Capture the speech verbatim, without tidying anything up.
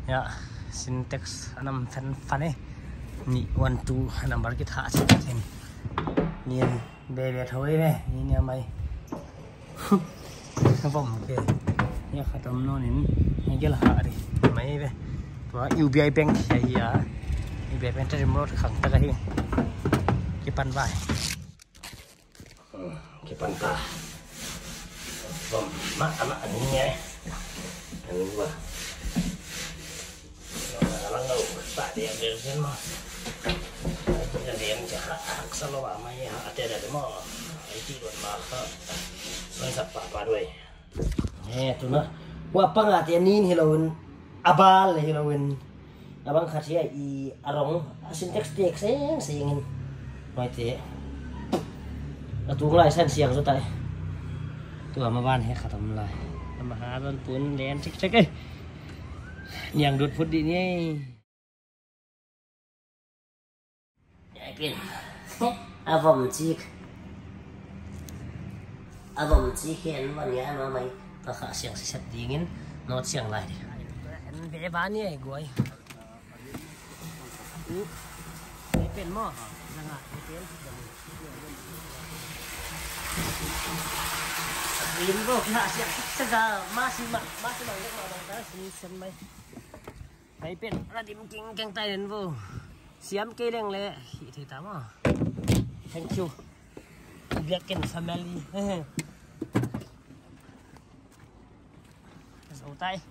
Ya, Sintex a nam fan fan e. Ni one two number ki tha chet chet in. Ni en be be thou e be, ni ni mai. Vom ke. Ya khatam nawn in, ni gel ha ri. Mai be. Tua U B I bank ya ya. U B I bank te rim road khang ta ka hi. Kipan vai. Kipan ta. Vom ma ama ani nge. Ani wa. Lang lo, pa dia dia sen ma. Dia dia en ja ha, sa lo ama ya, ate da mo. Ai ti don ma ha. Son sa pa pa doi. Eh, tu na. Wa panga te nin hilou in. Abal hilou in. Abang khat hia i arong. A Sintex tek seng seng in. Mai te. A tu lai san siang zo tai. Tu ama ban he khatam lai. Ama ha ban pun len tik tik e. Niang dut phut di ni. Ai pin. A vom chik. A vom chik hen van ya no mai. Pa kha siang si set ding in. Not siang lai di. En be ba ni ai guai. Ai pin mo. Janga ai pin. Rin bo kha siang si set da ma si ma, ma si ma lek ma bang ta si sen mai. Ai pin, ra dim king keng tai den vo. Siam ke leng le, hi thei ta ma. Thank you. Black and family. So tai.